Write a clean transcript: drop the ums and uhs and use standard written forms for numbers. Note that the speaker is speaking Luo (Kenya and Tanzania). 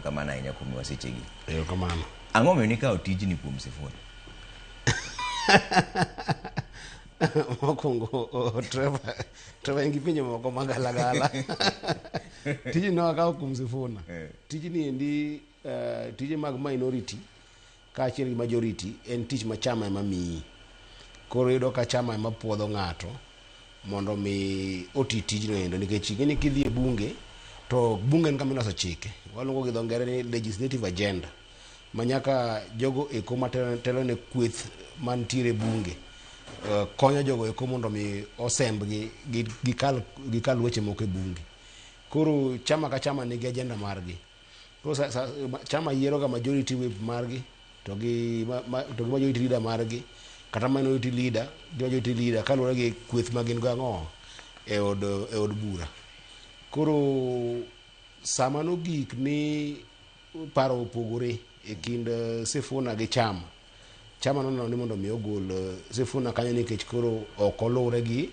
Erokamano ahinya kuom miwa sechegi. Erokamano. Ang'o momiyo nikawo tijni kuom Sifuna? Mokwongo Trevor, Trevor en gi penjo moko magalagala. Tijni ne wakawo kuom Sifuna. Tijni endi tije mag minority kaachiel gi majority en tich ma chama ema miyi. Koro iyudo ka chama ema puodho ng'ato mondo mi oti tijno endo nikech ing'e ni kidhi e bunge to bunge en kama iloso chike waluongo gi dho ngere ni legislative agenda ma nyaka jogo eko matelo ne kweth mantiere e bunge konyo jogo eko mondo mi osembgi gikal gikal weche moko e bunge. Koro chama ka chama nigi agenda margi. Koro sa, sa, chama yiero ga majority whip margi to gi ma, ma, to gi majority leader margi kata minority leader gi majority leader kaluwore gi kweth ma gin go ang'o e od e od bura. Koro sama nogik ni paro opogore e kind Sifuna gi chama, chama noneno ni mondo mi ogol Sifuna kanyo nikech koro ok oluwre gi